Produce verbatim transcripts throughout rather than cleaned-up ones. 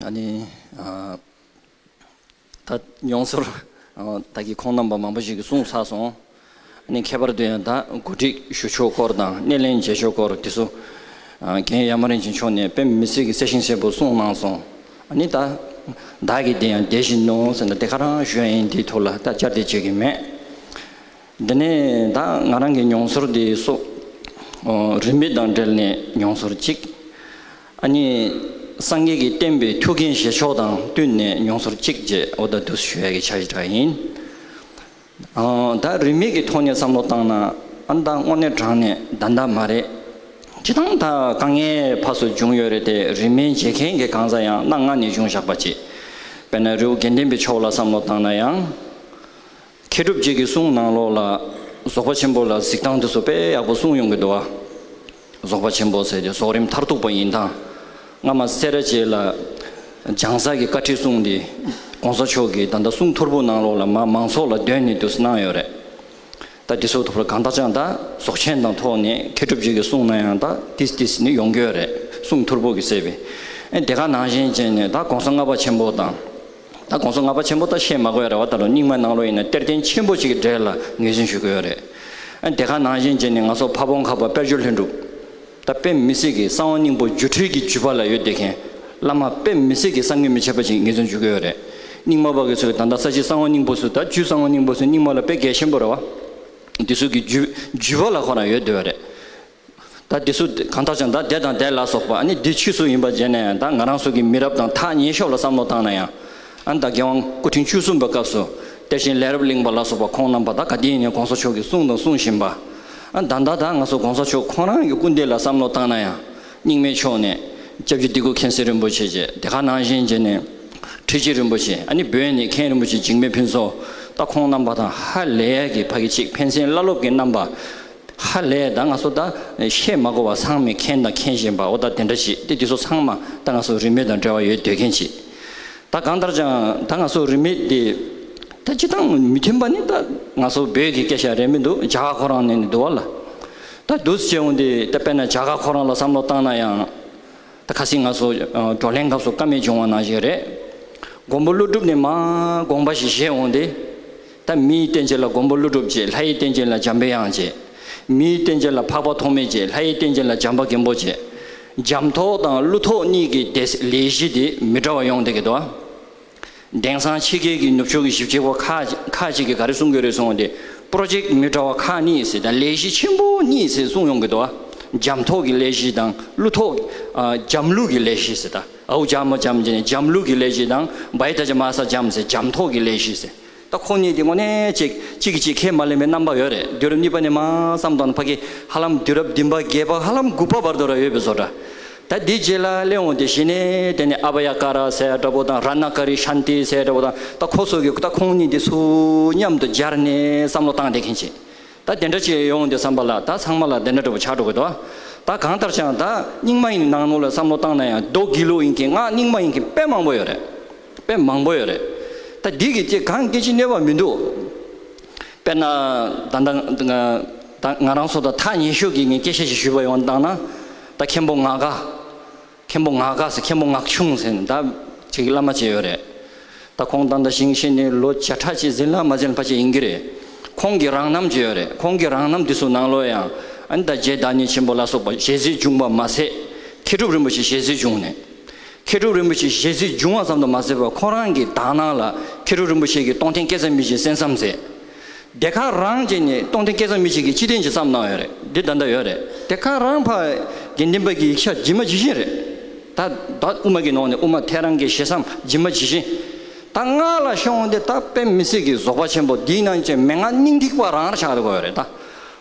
ཨ་ནི་ཨ་ད་མྱོང་ཚོར་ཨ་ད་གི་ཁོང་རྣམ་པ་མང་པོ་ཞིག་གིས་གསུངས་ཚར་སོང་། ཨ་ནི་ཁྱད་པར་དུ་ཡང་ད་གོ་སྒྲིག་ཞུ་ཕྱོགས་སྐོར་དང་སྣེ་ལེན་བྱེད་ཕྱོགས་སྐོར་དེ་ཚོ་ཨ་རྒན་ཡ་མ་རིན་ཆེན་མཆོག་ནས་དཔེ་མི་སྲིད་ཀྱི་གསལ་ཤིང་གསལ་པོ་གསུངས་གནང་སོང་། ཨ་ནི་ད་བདག་གིས་དེ་ཡང་བདེ་བཞིན་ནོ་ཟེར་ན་དེ་ག་རང་ཞུ་ཡ་ཡིན། དེའི་ཐོག་ལ་ད་བསྐྱར་ཟློས་བྱེད་ཀྱི་མེད། འདི་ནས་ད་ང་རང་གི་མྱོང་ཚོར་འདི་སོགས། ཨོ། རིས་མེད་དང་འབྲེལ་ནས་མྱོང་ཚོར་གཅིག། ཨ་ནི་སངས་རྒྱས་ཀྱི་བསྟན་པའི་ཐུགས་འགན་བཞེས་ཕྱོགས་དང་བསྟུན་ནས་མྱོང་ཚོར་གཅིག་བཅས་འོ་ད་འདུག་ཞུ་ཡ་གི་འཆར་གཞི་འདྲ་ཡིན། ཨོ། ད་རིས་མེད་ཀྱི་ཐོག་ནས་བསམ་བློ་བཏང་ན་ཨ་ནི་ད་དངོས་གནས་དྲང་གནས་ད་ད་མ་རེད། སྤྱིར་བཏང་ད་དཀའ་ངལ་ཕར་ཚུར་བྱུང་ཡོད་རེད་དེ། རིས་མེད་མཇལ་མཁན་གྱི་གང་ཟག་ཡང་གནའ་སྔ་ནས་བྱུང་བཞག་པ་ཅིག། དཔེར་ན་རི་བོ་དགེ་ལྡན་པའི་ཕྱོགས་ལ་བསམ་བློ་བཏང་ན་ཡང་། མཁས་གྲུབ་རྗེ་གི་གསུང་ནང་ལོགས་ལ་རྫོགས་པ་ཆེན་པོ་ལ་གཟིགས་སྟངས་དེ་ཚོ་དཔེ་ཡག་པོ་གསུངས་ཡོང་གི་འདུག་བ། རྫོགས་པ་ཆེན་པོ་ཟེར་དེ་རྫོགས་རིམ་མཐར་ཐུག་པ་ཡིན་དང་། སྔ་མ་སེ་ར་བྱེས་ལ་བྱང་ས་གི་བཀའ་ཁྲིད་གསུངས་དེ། གོང་ས་མཆོག་གིས་ད་ལྟ་གསུང་ཐོར་བུ་ནང་ལོགས་ལ་མ་མང་ཚོགས་ལ་འདོན་ནས་འདུག་གནང་ཡོད་རེད། ད་དེ་ཚོ་ཐོག་ལ་གང་ལྟར་ཀྱང་ད་རྫོགས་ཆེན་དང་ཐོག་ནས་མཁས་གྲུབ་རྗེ་གི་གསུང་ན་ཡང་ད་ཏིས་ཏིས་ནི་ཡོང་གི་ཡོད་རེད། གསུང་ཐོར་བུ་གི་གསལ་བའི། ཨེ་དེ་ག་ནང་བཞིན་བྱས་ནས་ད་གོང་ས་ལྔ་པ་ཆེན་པོ་དང་། ད་གོང་ས་ལྔ་པ་ཆེན་པོ་ད་བཤད་མ་དགོས་ཡ་རེད་བ། ད་ལོ་རྙིང་མ་ནང་ལོགས་ཡིན་ན་གཏེར་སྟོན་ཆེན་པོ་ཅིག་གི་གྲས་ལ་ངོས་འཛིན་ཞུ་གི་ཡོད་རེད། ཨ་དེ་ག་ནང་བཞིན་བྱས་ནས་ང་ཚོ་ཕ་བོང་ཁ་པ་དཔལ་འབྱོར་ལྷུན་གྲུབ། ད་དཔེ་མི་སྲིད་ཀྱི་གསང་བ་སྙིང་པོ་སྒྱུ་འཕྲུལ་གྱི་བརྒྱུད་པ་ལ་ཡོད་བསྡད་མཁན། བླ་མ་དཔེ་མི་སྲིད་ཀྱི་བསམ་གྱིས་མི་ཁྱབ་པ་ཅིག་ངོས་འཛིན་ཞུ་གི་ཡོད་རེད། རྙིང་མ་པ་གི་ཚོས་ད་ལྟ་ས་སྐྱའི་གསང་བ་སྙིང་པོ་ཚོ་ད་རྒྱུད་གསང་བ་སྙིང་པོ་ཚོ་རྙིང་མ་ལ་དཔེ་གལ་ཆེན་པོ་རེད་བ། འདི་ཚོ་གི་བརྒྱུད་བརྒྱུད་པ་ལ་ཁོ་རང་ཡོད་བསྡད་པ་རེད། ད་འདི་ཚོ་གང་ལྟར་ཀྱང་ད་དེ་དང་དེ་ལ་སོགས་པ་ཨ་ནི་འདི་ཕྱིས་སུ་ཡིན་པ་བྱས་ནས་ད་ང་རང་ཚོ་གི་མི་རབས་དང་ཐག་ཉེ་ཤོས་ལ་བསམ་བློ་བཏང་ན་ཡང་། ཨ་ནི་ད་རྒྱལ་དབང་སྐུ་ཕྲེང་བཅུ་གསུམ་པའི་སྐབས་སུ་གཏེར་ཆེན་ལས་རབ་གླིང་པ་ལ་སོགས་པ་ཁོང་རྣམ་པ་ད་ག་དུས་ཡིན་ནའི་གོང་ས་མཆོག་གིས་གསུངས་དང་གསུང་བཞིན་པ། ཨ་ནི་ད་ལྟ་ད་ང་ཚོ་གོང་ས་མཆོག་ཁོང་རང་གི་སྐུ་ཟླ་ལ་བསམ་བློ་བཏང་ན་ཡང་། རྙིང་མའི་ཕྱོགས་ནས་སྐྱབས་རྗེ་བདེ་སྐུ་མཁྱེན་བརྩེ་རིན་པོ་ཆེ་བཅས་དེ་ག་ནང་བཞིན་བྱས་ནས་ཁྲི་ཆེན་རིན་པོ་ཆེ། ཨ་ནི་བོད་ནས་མཁན་རིན་པོ་ཆེ་འཇིགས་མེད་ཕུན་ཚོགས། ད་ཁོང་རྣམ་པ་དང་ཧ་ལས་ཀྱི་ཕ་གི་གཅིག་ཕན་སེམས་བླ་སློབ་ཀྱི་རྣམ་པ། ཧ་ལས་ད་ང་ཚོ་ད་བཤད་མ་དགོས་པ་ཚང་མས་མཁྱེན་དང་མཁྱེན་བཞིན་པ་འོ་ད་དེ་འདྲ་ཞིག་དེ་དེ་ཚོ་ཚང་མ་ད་ང་ཚོ་རིས་མེད་དང་འབྲེལ་བ་ཡོད་སྡོད་མཁན་ཞིག། ད་གང་ལྟར་ཀྱང་ད་ང་ཚོ་རིས་མེད་དེ་ད་སྤྱིར་བཏང་མི་མཐུན་པ་ནི་ད་ང་ཚོ་བོད་ཀྱི་སྐད་ཆ་རེད་མི་འདུག་རྒྱ་གར་ཁོ་རང་ནས་ནི་འདུག་བ་ལ། ད་འདུག་སེ་བྱས་འོང་དུས་ད་དཔེར་ན་རྒྱ་གར་ཁོ་རང་ལ་བསམ་བློ་བཏང་ན་ཡང་། ད་ཁ་སང་ང་ཚོ་ཨ་བགྲོ་གླེང་སྐབས་སུ་བཀའ་མོལ་བྱུང་བ་ནང་བཞིན་རེད། མགོན་པོ་ཀླུ་སྒྲུབ་ནས་མར་དགོངས་པ་ཞིག་བཞེས་འོང་སྟེ། ད་མིའི་རྟེན་ཅན་ལ་མགོན་པོ་ཀླུ་སྒྲུབ་བྱས། ལྷ་ཡི་རྟེན་ཅན་ལ་འཇམ་པའི་དབྱངས་བྱས། མིའི་རྟེན་ཅན་ལ་འཕགས་པ་ཐོགས་མེད་བྱས། ལྷ་ཡི་རྟེན་ཅན་ལ་འཇམ་དཔལ་མགོན་པོ་བྱས། འཇམ་ཐོགས་དང་ཀླུ་ཐོགས་གཉིས་ཀྱི་དེ་ལས་གཞི་དེ་མི་འདྲ་བ་ཡོང་བསྡད་ཀྱི་འདུག་ཨ། དེང་སང་ཕྱི་རྒྱལ་གྱི་ནུབ་ཕྱོགས་ཀྱི་ཞིབ་དཔྱད་པ་ཁག་ཁག་ཅིག་གིས་ག་རེ་གསུང་གི་རེད་གསུངས་ཏེ། པྲོ་ཇེཀ་མི་འདྲ་བ་ཁག་གཉིས་ཟེར་དང་ལས་གཞི་ཆེན་པོ་གཉིས་ཟེར་གསུངས་ཡོང་གི་འདུག་ཨ། འཇམ་ཐོགས་ཀྱི་ལས་གཞི་དང་ཀླུ་ཐོགས། ཨ། འཇམ་ཀླུ་གི་ལས་གཞི་ཟེར་ད། ཨའུ་འཇམ་མོ་འཇམ་བྱས་ནས་འཇམ་ཀླུ་གི་ལས་གཞི་དང་བའི་ད་ཇ་མ་ས་འཇམ་ཟེར་འཇམ་ཐོགས་ཀྱི་ལས་གཞི་ཟེར། ད་ཁོ་གཉིས་དེ་དངོས་གནས་གཅིག་གཅིག་གིས་གཅིག་ཁས་མ་ལེན་པའི་རྣམ་པ་ཡོད་རེད། དུས་རབས་གཉིས་པ་ནས་མར་བསམ་བཏང་ན་ཕ་གི་ཧ་ལམ་དུས་རབས་བདུན་པ་བརྒྱད་པ་ཧ་ལམ་དགུ་པ་བར་དུ་ར་ཡོད་པའི་བཟོ་འདྲ། ད་འདི་རྗེས་ལ་སླེབས་འོང་དེ་གཞི་ནས་དེ་ནས་ཨ་བྷ་ཡ་ཀ་ར་ཟེར་འདྲ་པོ་དང་རཏྣ་ཀ་རི་ཤཱན་ཏི་ཟེར་འདྲ་པོ་དང་ད་ཁོ་ཚོ་གི་ད་ཁོང་གཉིས་དེ་ཚོ་མཉམ་དུ་སྦྱར་ནས་བསམ་བློ་བཏང་བསྡད་མཁན་ཅིག། ད་དེ་འདྲ་ཅིག་ཡོང་དུས་བསམ་པ་ལ་ད་ཚང་མ་ལ་དེ་འདྲ་འདྲ་པོ་ཆགས་འགྲོ་གི་འདུག། ད་གང་ལྟར་ཀྱང་ད་རྙིང་མ་ཡི་ནང་ལོགས་ལ་བསམ་བློ་བཏང་ན་ཡང་མདོ་དགེ་ལུགས་ཡིན་མཁན་སྔགས་རྙིང་མ་ཡིན་མཁན་དཔེ་མང་པོ་ཡོད་རེད། དཔེ་མང་པོ་ཡོད་རེད། ད་འདི་གི་ཅིག་གང་སྐད་ཅིག་གནོད་པ་མི་འདུག། དཔེར་ན་ད་ལྟ་ང་ད་ང་རང་ཚོ་དང་ཐག་ཉེ་ཤོས་ཀྱི་ངས་སྐད་ཆ་ཞིག་ཞུས་པ་ཡོང་བཏང་ན། ད་མཁན་པོ་ངག་དགའ། མཁན་པོ་ངག་དགའ་ཟེར། མཁན་པོ་ངག་ཆུང་ཟེར་ནས་ད་ཅིག་བླ་མ་ཅིག་ཡོད་རེད། ད་ཁོང་ད་ལྟ་ཞིང་གཤེགས་ནས་ལོ་བརྒྱ་ཕྲག་གཅིག་ཟིན་ལ་མ་ཟིན་ལ་ཕལ་ཆེར་ཡིན་གྱི་རེད། ཁོང་གི་རང་རྣམ་ཅིག་ཡོད་རེད། ཁོང་གི་རང་རྣམ་དེ་ཚོ་ནང་ལོགས་ཡང་ཨ་ནི་ད་རྗེ་བདག་ཉིད་ཆེན་པོ་ལ་སོགས་པ་ཞལ་གཟིགས་བྱུང་བ་མ་ཟད། མཁས་གྲུབ་རིན་པོ་ཆེ་ཞལ་གཟིགས་བྱུང་ནས། མཁས་གྲུབ་རིན་པོ་ཆེ་ཞལ་གཟིགས་བྱུང་བ་ཙམ་དུ་མ་ཟད་པར་ཁོ་རང་གི་དག་སྣང་ལ་མཁས་གྲུབ་རིན་པོ་ཆེ་གིས་སྟོང་ཐུན་སྐལ་བཟང་མི་བཞིའི་གསན་བསམ་མཛད། དེ་ག་རང་བྱས་ནས་སྟོང་ཐུན་སྐལ་བཟང་མི་བཞི་གི་སྤྱི་དོན་ཅིག་བསམ་གནང་ཡོད་རེད། འདི་ད་ལྟ་ཡོད་རེད། དེ་ག་རང་ཕར་དགེ་འདུན་པ་གི་ཡིག་ཆ་ཇི་མ་ཇི་བཞིན་རེད། ད་ད་དབུ་མ་གི་ནང་ནས་དབུ་མ་ཐལ་རང་གི་ཞེ་མཚམས་ཇི་མ་ཇི་བཞིན། ད་སྔགས་ལ་ཤོང་སྟེ་ད་དཔེ་མི་སྲིད་ཀྱི་རྫོགས་པ་ཆེན་པོ་འདིའི་ནང་བཞིན་མན་ངག་སྙིང་ཐིག་པ་རང་ར་ཆགས་འགྲོ་གི་ཡོད་རེད་ད།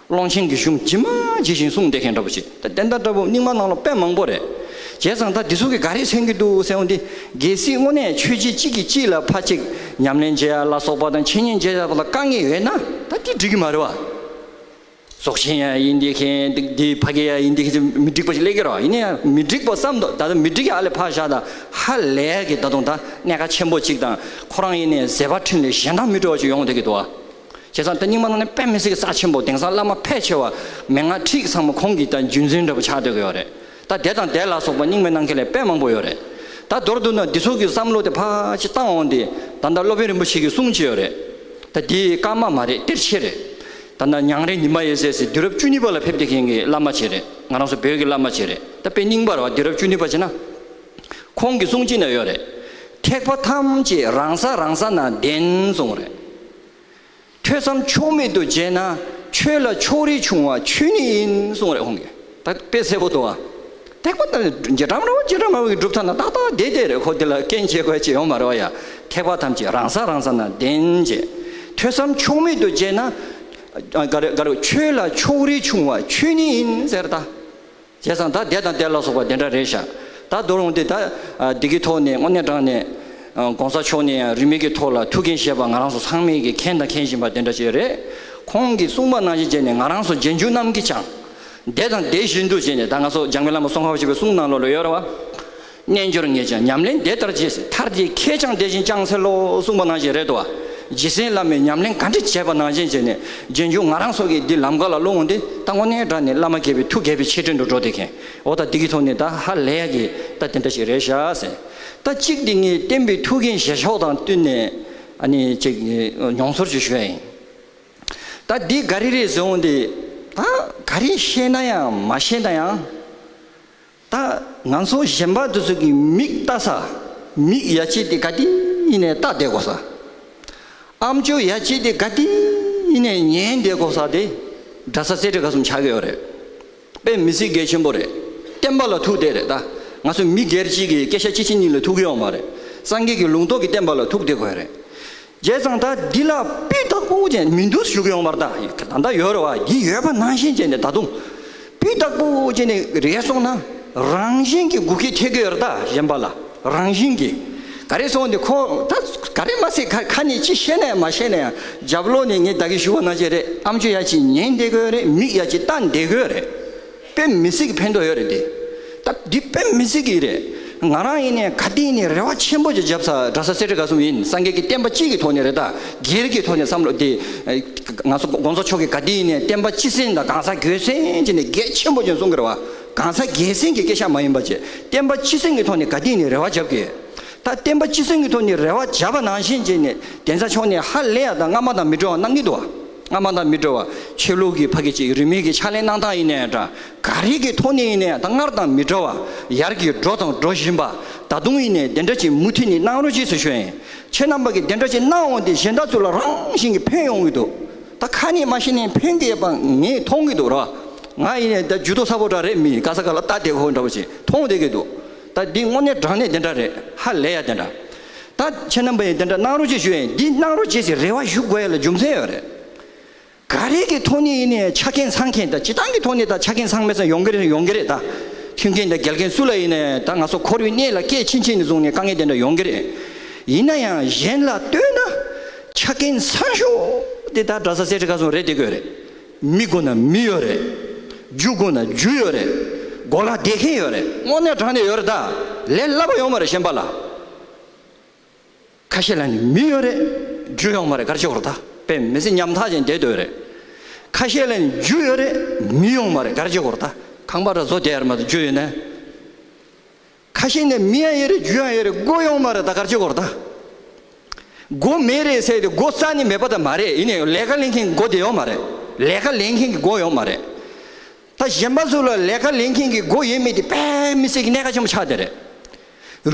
ཀློང་ཆེན་གྱི་གཞུང་ཇི་མ་ཇི་བཞིན་གསུངས་བསྡད་མཁན་འདྲ་པོ་ཞིག། ད་དེ་འདྲ་འདྲ་པོ་རྙིང་མ་ནང་ལ་དཔེ་མང་པོ་རེད། བྱས་ཙང་ད་འདི་ཚོ་གིས་ག་རེ་མཚོན་གྱི་འདུག་ཟེར་འོང་དུས། གལ་སྲིད་དངོས་གནས་ཆོས་བརྒྱུད་གཅིག་གིས་གཅིག་ལ་ཕར་གཅིག་ཉམས་ལེན་བྱེད་ཡ་ལ་སོགས་པ་དང་འཆད་ཉན་བྱེད་ཡ་ལ་དཀའ་ངལ་ཡོད་ན་ད་དེ་འགྲིག་གི་མ་རེད་བ། རྫོགས་ཆེན་ཡང་ཡིན་བསྡད་མཁན་འདི་ཕ་གི་ཡང་ཡིན་བསྡད་མཁན་མི་འགྲིག་པ་ཞིག་སླེབས་ཀྱི་རེད་བ། ཡིན་ན་ཡང་མི་འགྲིག་པ་བསམ་འདུག། ད་ལྟ་མི་འགྲིག་ཡ་ཨ་ལས་ཕར་བཞག། ད་ཧ་ལས་ཀྱི་ད་དུང་ད་གནད་འགག་ཆེན་པོ་གཅིག་དང་ཁོ་རང་ཡིན་ནའི་བཟོད་པ་ཁྲིམས་ལས་གཞན་དག་མི་འགྲོ་བ་ཅིག་ཡོང་བསྡད་ཀྱི་འདུག་བ། བྱས་ཙང་ད་རྙིང་མ་ནང་ནས་དཔེ་མི་སྲིད་ཀྱི་རྩ་ཆེན་པོ། དེང་སང་བླ་མ་ཕལ་ཆེ་བ་མན་ངག་ཁྲིད་ཚང་མ་ཁོང་གི་ད་རྒྱུན་འཛིན་འདྲ་པོ་ཆགས་སྡོད་ཀྱི་ཡོད་རེད། ད་དེ་དང་དེ་ལ་སོགས་པ་རྙིང་མའི་ནང་ཁུལ་ལ་དཔེ་མང་པོ་ཡོད་རེད། ད་མདོར་བསྡུ་ན་འདི་ཚོ་གི་བསམ་བློ་དེ་ཕར་ཅིག་བཏང་འོང་དེ། ད་ལྟ་སློབ་དཔོན་རིན་པོ་ཆེ་གི་གསུང་ཅིག་ཡོད་རེད། ད་འདི་སྐར་མ་མ་རེད། གཏེར་ཆོས་རེད། ད་ལྟ་ཉང་རལ་ཉི་མ་ཡེ་ཟེར་ཟེར་དུས་རབས་བཅུ་གཉིས་པ་ལ་ཕེབས་བསྡད་མཁན་གྱི་བླ་མ་ཅིག་རེད། ང་རང་ཚོ་བོད་ཀྱི་བླ་མ་ཅིག་རེད། ད་དཔེ་རྙིང་པ་རེད་བ། དུས་རབས་བཅུ་གཉིས་པ་བྱས་ན། ཁོང་གི་གསུང་ཅིག་ན་ཡོད་རེད། ཐེག་པ་ཐམས་ཅད་རང་ས་རང་ས་ན་བདེན་གསུངས་རེད། ཐོས་བསམ་ཕྱོགས་མེད་དུ་བྱས་ན། ཆོས་ལ་ཕྱོགས་རིས་ཆུང་བ་ཆོས་ཉིད་ཡིན་གསུངས་རེད་ཁོང་གིས། ད་དཔེ་གསལ་པོ་འདུག་བ། ཐེག་པ་ད་རྗེ་བྲག་སྨྲ་བ་རྗེ་བྲག་སྨྲ་བ་གི་སྒྲུབ་ཐབས་ན་ཏག་ཏག་བསྡད་བསྡད་རེད། ཁོ་དེ་ལ་རྐྱེན་བྱེད་དགོས་ཅིག་ཡོད་མ་རེད་བ་ཡ། ཐེག་པ་ཐམས་ཅད་རང་ས་རང་ས་ན་བདེན་བྱས། ཐོས་བསམ་ཕྱོགས་མེད་དུ་བྱས་ན། ཨ། ག་རེ་ག་རེ། ཆོས་ལ་ཕྱོགས་རིས་ཆུང་བ་ཆོས་ཉིད་ཡིན་ཟེར་ད། བྱས་ཙང་ད་དེ་དང་དེ་ལ་སོགས་པ་དེ་འདྲ་རེད་ཤག་ད་མདོར་འོང་དེ་ད། ཨ། འདི་གི་ཐོག་ནས་དངོས་གནས་དྲང་གནས། ཨ། གོང་ས་མཆོག་ནས་ཡང་རིས་མེད་ཀྱི་ཐོག་ལ་ཐུགས་འགན་བཞེས་པ་ང་རང་ཚོ་ཚང་མས་ཀྱི་མཁྱེན་དང་མཁྱེན་བཞིན་པ་དེ་འདྲ་ཞིག་རེད། ཁོང་གིས་གསུངས་པ་ནང་བཞིན་བྱས་ནས་ང་རང་ཚོ་རྗེས་འཇུག་རྣམས་ཀྱིས་ཀྱང་། དེ་དང་དེ་བཞིན་དུ་བྱས་ནས། ད་ང་ཚོ་འཇམ་མགོན་བླ་མ་ཙོང་ཁ་པ་ཆེན་པོའི་གསུང་ནང་ལོགས་ལ་ཡོད་རེད་བ། རྣལ་འབྱོར་ངས་ཀྱང་ཉམས་ལེན་དེ་ལྟར་བྱས། ཐར་རྒྱས་ཁྱེད་ཀྱང་དེ་བཞིན་ཀྱང་འཚལ་ལོ་གསུངས་པ་ནང་བཞིན་རེད་དོ། རྗེ་བཙུན་བླ་མས་ཉམས་ལེན་ག་འདྲ་བྱས་པ་ནང་བཞིན་བྱས་ནས་རྗེས་འཇུག་ང་རང་ཚོ་གིས་འདི་ལམ་ཁ་ལ་སློབ་འོང་དེ། ད་དངོས་གནས་དྲང་གནས་བླ་མ་དགྱེས་པའི་ཐུགས་དགྱེས་པའི་ཆེ་འབྲིང་དུ་འགྲོ་བསྡད་མཁན། འོ་ད་འདི་གི་ཐོག་ནས་ད་ཧ་ལས་ཡག་གི་ད་དེ་འདྲ་ཞིག་རེད་ཤག་ཟེར། ད་གཅིག་འདི་ངས་བསྟན་པའི་ཐུགས་འགན་བཞེས་ཕྱོགས་དང་བསྟུན་ནས་ཨ་ནི་ཅིག་མྱོང་ཚོར་ཅིག་ཞུ་ཡ་ཡིན། ད་འདི་ག་རེ་རེད་ཟེར་འོང་དེ། ད་ག་རེ་ཤེས་ན་ཡང་མ་ཤེས་ན་ཡང་། ད་ང་ཚོ་གཞན་པ་དེ་ཚོ་གི་མིག་ལྟ་ས། མིག་ཡ་གཅིག་དེ་ག་དེ་ཡིན་ནའི་ལྟ་བསྡད་དགོས་ས། ཨམ་ཅོག་ཡ་གཅིག་དེ་ག་དེ་ཡིན་ནའི་ཉན་བསྡད་དགོས་ས་དེ། གྲྭ་ས་སེ་འབྲས་དགའ་གསུམ་ཆགས་ཀྱི་ཡོད་རེད། དཔེ་མི་སྲིད་གལ་ཆེན་པོ་རེད། བསྟན་པ་ལ་ཐུག་བསྡད་རེད་ད། ང་ཚོ་མི་སྒེར་གཅིག་གི་སྐད་ཆ་གཅིག་གཅིག་གཉིས་ལ་ཐུག་གི་ཡོད་མ་རེད། སངས་རྒྱས་ཀྱི་ལུང་རྟོགས་ཀྱི་བསྟན་པ་ལ་ཐུག་བསྡད་དགོས་རེད། བྱས་ཙང་ད་འདི་ལ་སྤུས་དག་པོ་ཅན་མི་འདུག་ཞུ་གི་ཡོད་མ་རེད་ད། ད་ལྟ་ཡོད་རེད་བ། འདི་ཡོད་པ་ནང་བཞིན་བྱས་ནས་ད་དུང་སྤུས་དག་པོ་བྱས་ནས་རེད་སོང་ན་རང་བཞིན་གྱི་འགུལ་སྐྱོད་ཐེབས་ཀྱི་ཡོད་རེད་ད། གཞན་པ་ལ་རང་བཞིན་གྱི། ག་རེ་སོང་དེ་ཁོ་ད་ག་རེ་མ་ཟད་ཁ་ཁ་ནས་ཅི་བཤད་ན་ཡང་མ་བཤད་ན་ཡང་རྒྱབ་ལོགས་ནས་ངས་ད་གིན་ཞུ་བ་ནང་བཞིན་རེད། ཨམ་ཅོག་ཡ་གཅིག་ཉན་བསྡད་ཀྱི་ཡོད་རེད། མིག་ཡ་གཅིག་ལྟ་བསྡད་ཀྱི་ཡོད་རེད། དཔེ་མི་སྲིད་ཀྱི་ཕན་ཐོགས་ཡོད་རེད་དེ། ད་འདི་དཔེ་མི་སྲིད་ཀྱི་རེད། ང་རང་ཡིན་ནའི་ག་དུས་ཡིན་ནའི་རེ་བ་ཆེན་པོ་ཅིག་བརྒྱབ་ས་གྲྭ་ས་སེ་འབྲས་དགའ་གསུམ་ཡིན། སངས་རྒྱས་ཀྱི་བསྟན་པ་སྤྱི་གི་ཐོག་ནས་རེད་ད། སྒེར་གྱི་ཐོག་ནས་བསམ་བློ་དེ། ང་ཚོ་གོང་ས་མཆོག་གིས་ག་དུས་ཡིན་ནའི་བསྟན་པ་སྤྱི་སེམས་དང་གང་ཟག་སྒེར་སེམས་ཀྱི་ནས་གལ་ཆེན་པོ་ཅིག་གསུང་གི་རེད་བ། གང་ཟག་སྒེར་སེམས་ཀྱི་སྐད་ཆ་མ་ཡིན་པ་བྱས། བསྟན་པ་སྤྱི་སེམས་ཀྱི་ཐོག་ནས་ག་དུས་ཡིན་ནའི་རེ་བ་བརྒྱབ་ཀྱི། ད་བསྟན་པ་སྤྱི་སེམས་ཀྱི་ཐོག་ནས་རེ་བ་བརྒྱབ་པ་ནང་བཞིན་བྱས་ནས་གདན་ས་མཆོག་ནས་ཧ་ལས་ཡ་ད་སྔ་མ་དང་མི་འདྲ་བ་གནང་གི་འདུག་བ། སྔ་མ་དང་མི་འདྲ་བ། ཆོས་ལུགས་ཀྱི་ཕ་གི་ཅིག་རིས་མེད་ཀྱི་ཕྱག་ལེན་གནང་སྟངས་ཡིན་ནའི་འདྲ། ག་རེ་གི་ཐོག་ནས་ཡིན་ནའི་ད་སྔར་དང་མི་འདྲ་བ། ཡར་གྱི་འགྲོ་དང་འགྲོ་བཞིན་པ། ད་དུང་ཡིན་ནའི་དེ་འདྲ་ཅིག་མུ་མཐུད་ནས་གནང་རོགས་ཅེས་སུ་ཞུ་ཡིན། ཁྱེད་རྣམ་པ་གིས་དེ་འདྲ་ཅིག་གནང་འོང་དེ་གཞན་དག་ཚོ་ལ་རང་བཞིན་གྱིས་ཕན་ཡོང་གི་འདུག་ད་ཁ་ནས་མ་བཤད་ནའི་ཕན་གྱི་ཡོད་པ་ངས་མཐོང་གི་འདུག་ར། ང་ཡིན་ནའི་ད་ཇུས་གཏོགས་ཚ་པོ་འདྲ་རེད། མི་ག་ས་ག་ལ་ལྟ་བསྡད་ཁོ་འདྲ་བོ་ཅིག་མཐོང་བསྡད་ཀྱི་འདུག་ད་འདི་དངོས་གནས་དྲང་གནས་དེ་འདྲ་རེད། ཧ་ལས་ཡ་དེ་འདྲ། ད་ཁྱེད་རྣམ་པ་ཡིས་དེ་འདྲ་གནང་རོགས་ཅེས་ཞུ་ཡིན། འདི་གནང་རོགས་ཅེས་ཟེར་རེ་བ་ཞུ་དགོས་ཡ་ལ་རྒྱུ་མཚན་ཡོད་རེད། ག་རེ་གི་ཐོག་ནས་ཡིན་ནའི་ཆ་རྐྱེན་ཚང་མཁན་དང་། སྤྱིར་བཏང་གི་ཐོག་ནས་ད་ཆ་རྐྱེན་ཚང་མེད་ཙང་ཡོང་གི་རེད། ཡོང་གི་རེད་ད། མཐུན་རྐྱེན་དང་འགལ་རྐྱེན་སུ་ལ་ཡིན་ནའི་ད་ང་ཚོ་འཁོར་བའི་གནས་ལ་སྐྱེས་ཕྱིན་ཆད་ནས་བཟུང་ནས་དཀའ་ངལ་དེ་འདྲ་ཡོང་གི་རེད། ཡིན་ན་ཡང་གཞན་ལ་ལྟོས་ན་ཆ་རྐྱེན་ཚང་ཤོས་དེ་ད་གྲྭ་ས་སེ་འབྲས་དགའ་གསུམ་རེད་བསྡད་ཀྱི་ཡོད་རེད། མི་དགོས་ན་མི་ཡོད་རེད། རྒྱུ་དགོས་ན་རྒྱུ་ཡོད་རེད། གོ་ལ་བསྡད་མཁན་ཡོད་རེད། དངོས་གནས་དྲང་གནས་ཡོད་རེད་ད། ལས་སླ་པོ་ཡོད་མ་རེད་གཞན་པ་ལ། ཁ་ཤས་ལ་ནི་མི་ཡོད་རེད། རྒྱུ་ཡོད་མ་རེད། ག་རེ་བྱེད་དགོས་རེད་ད། དཔེ་མི་སྲིད་ཉམ་ཐག་ཅན་བསྡད་སྡོད་རེད། ཁ་ཤས་ལ་ནི་རྒྱུ་ཡོད་རེད། མི་ཡོད་མ་རེད། ག་རེ་བྱེད་དགོས་རེད་ད། ཁང་པ་འདྲ་བཟོ་བསྡད་ཡ་རེད་མ་གཏོགས་རྒྱུ་ཡོད་ན། ཁ་ཤས་ནི་མི་ཡང་ཡོད་རེད། རྒྱུ་ཡང་ཡོད་རེད། སྒོ་ཡོད་མ་རེད་ད། ག་རེ་བྱེད་དགོས་རེད་ད། སྒོ་མེད་རེད་ཟེར་ཏེ་སྒོ་རྩ་ནས་མེད་པ་ད་མ་རེད། ཡིན་ནའི་ལས་ཀ་ལེན་མཁན་གྱི་སྒོ་དེ་ཡོད་མ་རེད། ལས་ཀ་ལེན་མཁན་གྱི་སྒོ་ཡོད་མ་རེད། ད་གཞན་པ་ཚོ་ལ་ལས་ཀ་ལེན་མཁན་གྱི་སྒོ་ཡོད་མེད་དེ་དཔེ་མི་སྲིད་ཀྱི་གནད་འགག་ཆེན་པོ་ཆགས་བསྡད་རེད།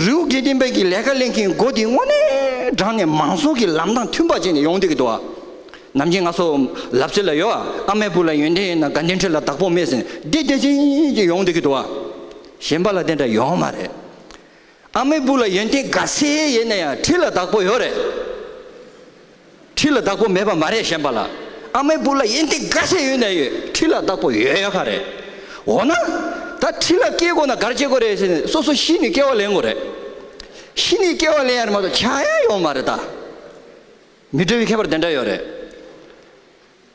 རི་བོ་དགེ་ལྡན་པའི་གི་ལས་ཀ་ལེན་མཁན་སྒོ་དེ་དངོས་གནས་དྲང་གནས་མང་ཚོགས་ཀྱི་ལམ་དང་མཐུན་པ་བྱས་ནས་ཡོང་བསྡད་ཀྱི་འདུག་ཨ། ནམ་རྒྱུན་ང་ཚོ་ལབ་ཚུལ་ལ་ཡོད་ཨ། ཨ་མའི་བུ་ལ་ཡོན་ཏན་ཡོད་ན་དགའ་ལྡན་ཁྲི་ལ་བདག་པོ་མེད་ཟེར་འདི་དེ་བཞིན་གྱི་ཡོང་བསྡད་ཀྱི་འདུག་ཨ། གཞན་པ་ལ་དེ་འདྲ་ཡོང་མ་རེད། ཨ་མའི་བུ་ལ་ཡོན་ཏན་ག་ཚད་ཡོད་ན་ཡང་ཁྲི་ལ་བདག་པོ་ཡོད་རེད། ཁྲི་ལ་བདག་པོ་མེད་པ་མ་རེད་གཞན་པ་ལ། ཨ་མའི་བུ་ལ་ཡོན་ཏན་ག་ཚད་ཡོད་ན་ཡོད། ཁྲི་ལ་བདག་པོ་ཡོད་ཡོད་ཁ་རེད། འོ་ན། ད་ཁྲི་ལ་སྐྱེ་དགོས་ན་ག་རེ་བྱེད་དགོས་རེད་ཟེར་ནས་སོ་སོ་ཤི་ནས་སྐྱེ་བ་ལེན་དགོས་རེད། ཤི་ནས་སྐྱེ་བ་ལེན་ཡ་རེད་མ་གཏོགས་ཆགས་ཡ་ཡོད་མ་རེད་ད། མི་འདྲ་བའི་ཁྱད་པར་དེ་འདྲ་ཡོད་རེད།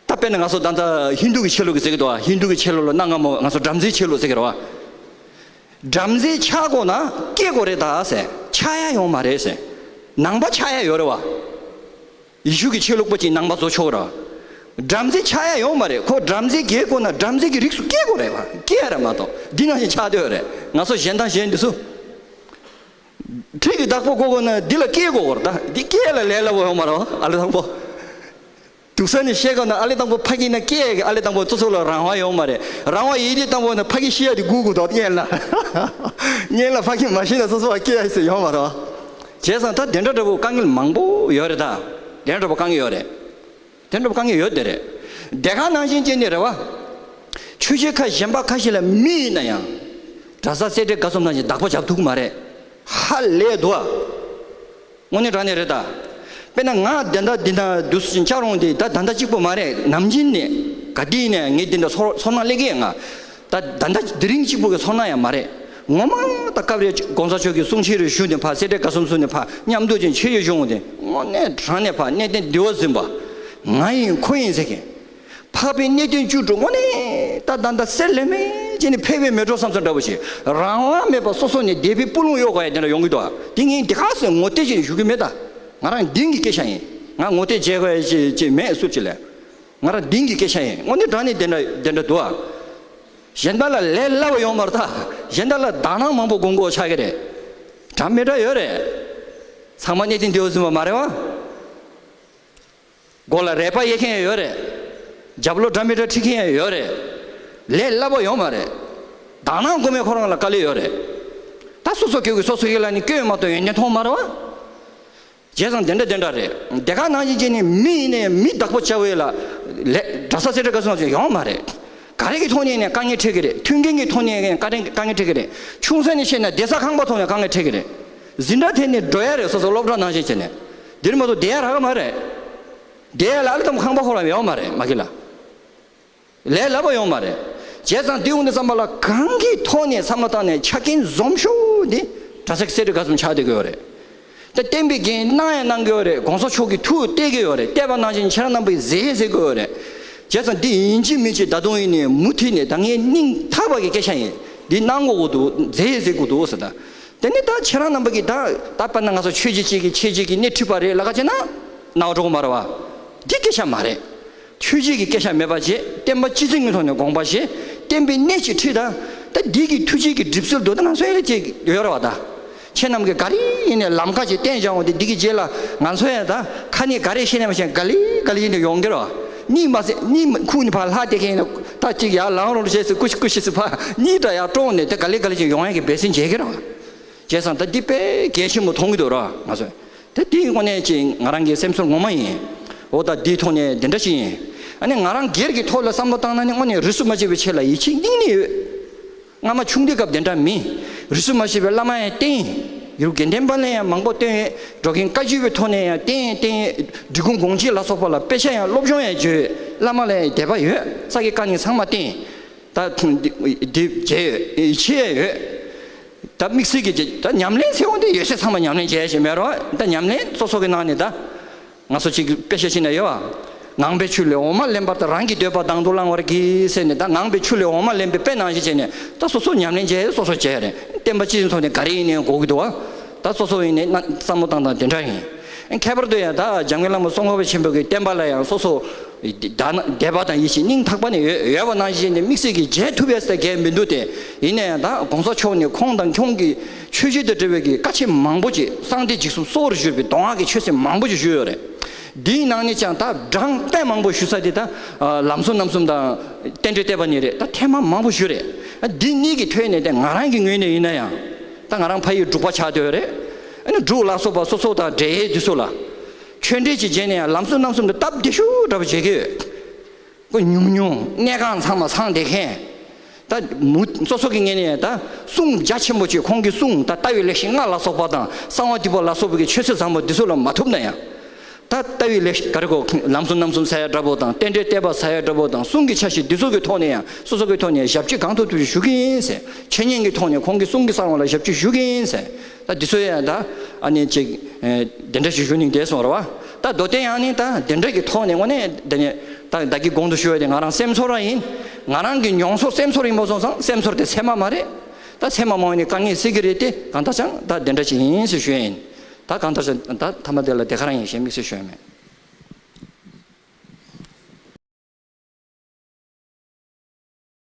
ད་དཔེར་ན་ང་ཚོ་ད་ལྟ་ཧིན་དུ་གི་ཆོས་ལུགས་ཀྱི་ཟེར་གི་འདུག་བ། ཧིན་དུ་གི་ཆོས་ལུགས་ལ་གནའ་སྔ་མོ་ང་ཚོ་བྲམ་ཟེའི་ཆོས་ལུགས་ཟེར་གི་རེད་བ། བྲམ་ཟེ་ཆགས་དགོས་ན་སྐྱེ་དགོས་རེད་ད་ཟེར། ཆགས་ཡ་ཡོད་མ་རེད་ཟེར། ནང་པ་ཆགས་ཡ་ཡོད་རེད་བ། ཡེ་ཤུ་གི་ཆོས་ལུགས་པ་ཅིག་ནང་པ་བཟོ་ཆོག་ར། བྲམ་ཟེ་ཆགས་ཡ་ཡོད་མ་རེད། ཁོ་བྲམ་ཟེ་རྒྱལ་དགོས་ན་བྲམ་ཟེ་གི་རིགས་སུ་སྐྱེ་དགོས་རེད་བ། སྐྱེ་ཡ་རེད་མ་གཏོགས་འདི་ནང་བཞིན་ཆགས་སྡོད་རེད། ང་ཚོ་གཞན་དང་གཞན་འདི་ཚོ། ཁྲིད་ཀྱི་བདག་པོ་དགོས་དགོས་ན་འདི་ལ་སྐྱེལ་དགོས་པ་རེད། ད་འདི་སྐྱེལ་ལ་ལས་སླ་པོ་ཡོད་མ་རེད་བ། ཨ་ལེ་དང་པོ། འདུག་ས་ནས་བཤད་དགོས་ན་ཨ་ལེ་དང་པོ་ཕ་གི་ན་སྐྱེལ་གི་ཨ་ལེ་དང་པོ་སོ་སོ་ལ་རང་དབང་ཡོད་མ་རེད། རང་དབང་ཡིན་དུས་དང་པོ་ན་ཕ་གི་ཤི་ཡ་དེ་སྒུག་དགོས་འདུག་སྔོན་ལ། སྔོན་ལ་ཕ་གི་མ་ཤི་ན་སོ་སོ་ལ་སྐྱེལ་ཡ་ཟེར་ཡོད་མ་རེད་བ། བྱས་ཙང་ད་དེ་འདྲ་འདྲ་པོ་དཀའ་ངལ་མང་པོ་ཡོད་རེད། ད་དེ་འདྲ་འདྲ་པོ་དཀའ་ངལ་ཡོད་རེད། དེ་འདྲ་དཀའ་ངལ་ཡོད་དེ་རེད། དེ་ག་ནང་བཞིན་བྱས་ནས་རེད་བ། ཆོས་བྱེད་ཁག་གཞན་པ་ཁ་ཤས་ལ་མི་ཡིན་ན་ཡང་། གྲྭ་ས་སེ་འབྲས་དགའ་གསུམ་ནང་བཞིན་བདག་པོ་བྱ་ཐུབ་ཀྱི་མ་རེད། ཧ་ལས་འདུག་ཨ། དངོས་གནས་དྲང་གནས་རེད་ད། དཔེར་ན་ང་དེ་འདྲ་འདི་འདྲ་འདུག་སེ་བཅར་འོང་དེ་ད་ད་ལྟ་གཅིག་པོ་མ་རེད། ནམ་རྒྱུན་ནས་ག་དུས་ནས་ངས་འདི་འདྲ་ཚོར་ཚོར་སྣང་སླེབས་ཀྱི་ཡོད་ང་། ད་ད་ལྟ་དེ་རིང་གཅིག་པོ་གི་ཚོར་སྣང་ཡང་མ་རེད། ངོ་མ་ད་སྐབས་རེ་གོང་ས་མཆོག་གི་གསུང་ཆོས་རེ་ཞུ་ནས་ཕར་སེ་འབྲས་དགའ་གསུམ་ཚུགས་ནས་ཕར་མཉམ་དུ་ཅིག་ཆོས་ཞུ་འོང་དེ་དངོས་གནས་དྲང་གནས་ཕར་གནས་བརྟན་འདི་བ་ཟིན་པ། ང་ཡིན་ཁོ་ཡིན་ཟེར་མཁན། འཕགས་པའི་གནས་བརྟན་བཅུ་དྲུག་དངོས་གནས་ད་ད་ད་གསེར་ལས་མེད་ཅེས་ནི་ཕལ་པའི་མེ་སྒྲོན་བསམ་ཚུལ་འདྲ་པོ་ཞིག་རང་དབང་མེད་པ་སོ་སོ་ནས་སྡེ་པའི་སྤུ་ལོང་གཡོག་ག་ཡ་དེ་འདྲ་ཡོང་གི་འདུག་ཨ། དེ་ངས་འདི་ག་ཟེར་ངོ་དེ་ཅིག་ཞུ་གི་མེད་ད། ང་རང་གཏིང་གི་སྐད་ཆ་ཡིན། ང་ངོ་དེ་བྱེད་དགོས་ཡ་ཅིག་ཅིག་མེད་སུ་ཅིག་ལས། ང་རང་གཏིང་གི་སྐད་ཆ་ཡིན། དངོས་གནས་དྲང་གནས་དེ་འདྲ་དེ་འདྲ་འདུག་ཨ། གཞན་དག་ལ་ལས་སླ་པོ་ཡོང་མ་རེད་ད། གཞན་དག་ལ་དག་སྣང་མང་པོ་སྒོམ་དགོས་ཆགས་ཀྱི་རེད། འདྲ་མི་འདྲ་ཡོད་རེད། ཚང་མ་གནས་བརྟན་འདི་བ་ཟིན་པ་མ་རེད་བ། མགོ་ལ་རལ་པ་གཡས་མཁན་ཡང་ཡོད་རེད། རྒྱབ་ལོགས་འདྲ་མི་འདྲ་ཁྲིད་མཁན་ཡང་ཡོད་རེད། ལས་སླ་པོ་ཡོད་མ་རེད། དག་སྣང་སྒོམ་མཁན་ཁོ་རང་ལ་དཀའ་ལས་ཡོད་རེད། ད་སོ་སོ་སྐྱོ་གི་སོ་སོ་ཡིད་ལ་ནི་སྐྱོན་མ་གཏོགས་ཡོན་ཏན་མཐོང་མ་རེད་བ། བྱས་ཙང་དེ་འདྲ་དེ་འདྲ་རེད། དེ་ག་ནང་བཞིན་བྱས་ནས་མི་ཡིན་ནའི་མི་བདག་པོ་བྱ་བའི་ལ་ལས་གྲྭ་ས་སེ་འབྲས་དགའ་གསུམ་ཡོང་མ་རེད། ག་རེ་གི་ཐོག་ནས་ནས་དཀའ་ངལ་འཕྲད་ཀྱི་རེད། མཐུན་རྐྱེན་གྱི་ཐོག་ནས་དཀའ་དཀའ་ངལ་འཕྲད་ཀྱི་རེད། ཆུང་ས་ནས་བཤད་ན་བསྡད་ས་ཁང་པ་ཐོག་ནས་དཀའ་ངལ་འཕྲད་ཀྱི་རེད། འཛིན་གྲྭ་དེ་ནས་འགྲོ་ཡ་རེད། སོ་སོ་སློབ་གྲྭ་ནང་བཞིན་བྱས་ནས། འདིར་མ་གཏོགས་བསྡད་ཡ་རག་གི་མ་རེད། བསྡད་ཡ་ལ་ཨ་ལེ་དམ་ཁང་པ་ཁོ་རང་ཡོང་མ་རེད་མ་གི་ལ། ལས་སླ་པོ་ཡོང་མ་རེད། བྱས་ཙང་འདི་འོང་དུས་ཙམ་པ་ལ་གང་གི་ཐོག་ནས་བསམ་བློ་བཏང་ནས་ཆ་རྐྱེན་འཛོམས་ཤོས་འདི་གྲྭ་ས་གི་སེ་འབྲས་དགའ་གསུམ་ཆགས་བསྡད་ཀྱི་ཡོད་རེད། ད་བསྟན་པའི་འགན་གནང་ཡང་གནང་གི་ཡོད་རེད། གོང་ས་མཆོག་གི་ཐུགས་གཏད་ཀྱི་ཡོད་རེད། གཏད་པ་ནང་བཞིན་ཁྱེད་རང་རྣམ་པས་མཛད་ཟེར་གྱི་ཡོད་རེད། བྱས་ཙང་འདི་ཡིན་གཅིག་མིན་གཅིག་ད་དུང་ཡིན་ནས་མུ་མཐུད་ནས་ད་ངས་སྙིང་ཐག་པ་གི་སྐད་ཆ་ཡིན། འདི་གནང་དགོས་ཀྱི་འདུག་མཛད་ཟེར་དགོས་འདུག་ཟེར་ད། དེ་ནས་ད་ཁྱེད་རང་རྣམ་པ་གིས་ད་ད་དཔེར་ན་ང་ཚོ་ཆོས་བརྒྱུད་གཅིག་གིས་ཆོས་བརྒྱུད་ཀྱི་སྣེ་ཁྲིད་པ་རེད་ལབ་ཀ་བྱས་ན་སྣང་བ་འགྲོ་གི་མ་རེད་བ། འདི་སྐད་ཆ་མ་རེད། ཆོས་བརྒྱུད་ཀྱི་སྐད་ཆ་མེད་པ་བྱས། བསྟན་པ་སྤྱི་བཙུགས་ཀྱི་ཐོག་ནས་དགོངས་པ་བཞེས། བསྟན་པའི་གནས་ཅིག་ཁྲིད་ད། ད་འདི་གི་ཐུགས་རྗེ་གི་གྲིབ་སེལ་འདུག་ད་ང་ཚོ་ཡ་ཅིག་ཡོད་རེད་བ་ད། ཁྱེད་རྣམས་ཀྱིས་ག་རེ་ཡིན་ནས་ལམ་ཁ་ཅིག་བསྟན་བཞག་འོང་དེ་འདི་གི་རྗེས་ལ་ང་ཚོ་ཡ་ད་ཁ་ནས་ག་རེ་བཤད་ནས་མ་བཤད་ག་ལེ་ག་ལེ་ཡིན་ནས་ཡོང་གི་རེད་བ། གཉིད་མ་སད་གཉིད་ཁུག་ནས་ཕར་ལྷག་བསྡད་མཁན་ཡིན་ན་ད་ཅིག་ཡར་ལངས་རོགས་བྱས་སུ་ཀུ་ཤི་ཀུ་ཤི་སུ་ཕར་གཉིད་འདྲ་ཡར་དཀྲོགས་ནས་དེ་ག་ལེ་ག་ལེ་ཅིག་ཡོང་ཡ་གི་འབད་བརྩོན་བྱེད་ཀྱི་རེད་བ། བྱས་ཙང་ད་འདི་དཔེ་གལ་ཆེན་པོ་མཐོང་གི་འདུག་ར་ང་ཚོས། ད་འདི་དངོས་གནས་ཅིག་ང་རང་གི་སེམས་ཚོར་ངོ་མ་ཡིན། འོ་ད་འདིའི་ཐོག་ནས་འདི་འདྲ་ཞིག་ཡིན། ཨ་ནི་ང་རང་སྒེར་གྱི་ཐོག་ལ་བསམ་བློ་བཏང་ན་ནི་དངོས་གནས་རིས་སུ་མ་ཆད་པའི་ཆེད་ལ་ཡིད་ཆེས་སྙིང་ནས་ཡོད། སྔ་མ་ཆུང་དུས་སྐབས་དེ་འདྲ་མིན། རིས་སུ་མ་ཆད་པའི་བླ་མ་ཡང་བསྟེན། ཡུལ་དགེ་ལྡན་པ་ལ་ཡང་མང་པོ་བསྟེན་ཡོད། འགྲོ་མགོན་བཀའ་བརྒྱུད་པའི་ཐོག་ནས་ཡང་བསྟེན་བསྟེན། འབྲི་གུང་དགོངས་གཅིག་ལ་སོགས་པ་ལ་དཔེ་ཆ་ཡང་སློབ་སྦྱོང་ཡང་བརྒྱུད། བླ་མ་ལ་ཡང་དད་པ་ཡོད། ས་དགེ་བཀའ་རྙིང་ཚང་མ་བསྟེན། ད་འདི་འདི་བྱས་ཡོད། ཡིད་ཆེས་ཡོད། ད་དམིགས་བསལ་གྱི་ད་ཉམས་ལེན་ཟེར་འོང་དུས་ཡོད་ཚད་ཚང་མ་ཉམས་ལེན་བྱས་ཞེས་མེད་རོགས། ད་ཉམས་ལེན་སོ་སོ་གི་ནང་ནས་ད་ང་ཚོ་གཅིག་དཔེ་ཆ་ཞིག་ན་ཡོད་བ། ངང་པའི་ཆུ་ལས་འོ་མ་ལེན་པར་ད་རང་གི་འདོད་པ་དང་དུ་བླང་བར་གྱིས་ཟེར་ནས། ད་ངང་པའི་ཆུ་ལས་འོ་མ་ལེན་པའི་དཔེ་ནང་བཞིན་བྱས་ནས་ད་སོ་སོ་ཉམས་ལེན་བྱས། སོ་སོ་བྱས་རེད། བསྟན་པ་སྤྱི་ཚོགས་ནས་ག་རེ་ཡིན་ནའི་དགོས་ཀྱི་འདུག་བ། ད་སོ་སོ་ཡིན་ནའི་བསམ་བློ་བཏང་སྟངས་དེ་འདྲ་ཡིན། ཁྱད་པར་དུ་ཡང་ད་འཇམ་མགོན་བླ་མ་ཙོང་ཁ་པ་ཆེན་པོ་གི་བསྟན་པ་ལ་ཡང་སོ་སོ་དད་པ་དང་ཡིད་ཆེས་སྙིང་ཐག་པ་ནས་ཡོད་ཡོད་པ་ནང་བཞིན་དེ་དམིགས་བསལ་གྱིས་མཇལ་ཐུབ་པའི་ས་གལ་མི་འདུག་སྟེ། ཡིན་ན་ཡང་ད་གོང་ས་མཆོག་ནས་ཁོང་དང་ཁོང་གི་ཆོས་བརྒྱུད་དང་འབྲེལ་བའི་གི་བཀའ་ཆོས་མང་པོ་ཅིག་གསང་བདེ་འཇིགས་གསུམ་སྲོག་རུ་བཞུར་བའི་གདོང་ལྔ་གི་ཆོས་ཚན་མང་པོ་ཅིག་ཞུས་ཡོད་རེད། འདིའི་ནང་ནས་ཀྱང་ད་གྲངས་དཔེ་མང་པོ་ཞུ་ས་དེ་ད་ལམ་གསུམ་རྣམ་གསུམ་དང་རྟེན་འབྲེལ་བསྟོད་པ་གཉིས་རེད། ད་ཐེངས་མ་མང་པོ་ཞུས་རེད། འདི་གཉིས་ཀྱི་ཐོག་ནས་ད་ང་རང་གི་ངོས་ནས་ཡིན་ན་ཡང་ད་ང་རང་ཕ་ཡུལ་འབྲུག་པ་ཆགས་བསྡད་ཡོད་རེད། ཨ་ནི་འབྲུག་ལ་སོགས་པ་སོ་སོ་དང་འབྲེལ་ཡོད་དེ་ཚོ་ལ་ཆོས་འབྲེལ་ཅིག་བྱས་ནས་ཡང་ལམ་གསུམ་རྣམ་གསུམ་དུ་སྟབས་བདེ་ཤོས་འདྲ་པོ་བྱེད་ཀྱི་ཡོད། ཁོ་ཉུང་ཉུང་གནས་ཁང་ཚང་མ་ཚང་བསྡད་མཁན། ད་མུ་སོ་སོ་གི་ངོས་ནས་ད་གསུང་རྒྱ་ཆེན་པོ་ཅིག་ཁོང་གི་གསུང་ད་ལྟ་བའི་ལེགས་བཤད་ལྔ་ལ་སོགས་པ་དང་གསང་བ་འདུས་པ་ལ་སོགས་པའི་གི་ཆོས་ཚུལ་བཟང་པོ་འདི་ཚོ་ལ་མ་ཐུབ་ན་ཡང་། ད་ལྟ་བའི་ལེགས་ག་རེ་གོ་ལམ་གསུམ་རྣམ་གསུམ་ཟེར་ཡ་འདྲ་པོ་དང་རྟེན་འབྲེལ་བསྟོད་པ་ཟེར་ཡ་འདྲ་པོ་དང་གསུང་གི་ཆ་ཤས་འདི་ཚོ་གི་ཐོག་ནས་ཡང་སོ་སོ་གི་ཐོག་ནས་ཞབས་ཕྱི་གང་ཐུབ་ཐུབ་ཞུ་གི་ཡིན་ཟེར། འཆད་ཉན་གྱི་ཐོག་ནས་ཁོང་གི་གསུང་གི་གསང་བ་ལ་ཞབས་ཕྱི་ཞུ་གི་ཡིན་ཟེར། ད་འདི་ཚོ་ཡང་ད་ཨ་ནི་ཅིག་ཨེ་དེ་འདྲ་ཞིག་ཞུ་སྙིང་འདོད་སོང་ར་བ། ད་མདོ་དོན་ཡང་ནི་ད་དེ་འདྲ་གི་ཐོག་ནས་དངོས་གནས་དེ་ནས་ད་བདག་གི་གོང་དུ་ཞུ་བ་དེ་ང་རང་སེམས་ཚོར་ར་ཡིན། ང་རང་གི་མྱོང་ཚོར་སེམས་ཚོར་ཡིན་པ་སོང་ཙང་སེམས་ཚོར་དེ་ཚད་མ་མ་རེད། ད་ཚད་མ་མ་ཡིན་ནི་དཀའ་ངལ་སེལ་གི་རེད་དེ་གང་ལྟར་ཀྱང་ད་དེ་འདྲ་ཞིག་ཡིན་ཟེར་ཞུ་ཡ་ཡིན། ད་གང་ལྟར་ཀྱང་ད་མཐའ་མ་དེ་ལ་དེ་ག་རང་ཡིན་ཞེས་དམིགས་བསལ་ཞུ་ཡ་མེད།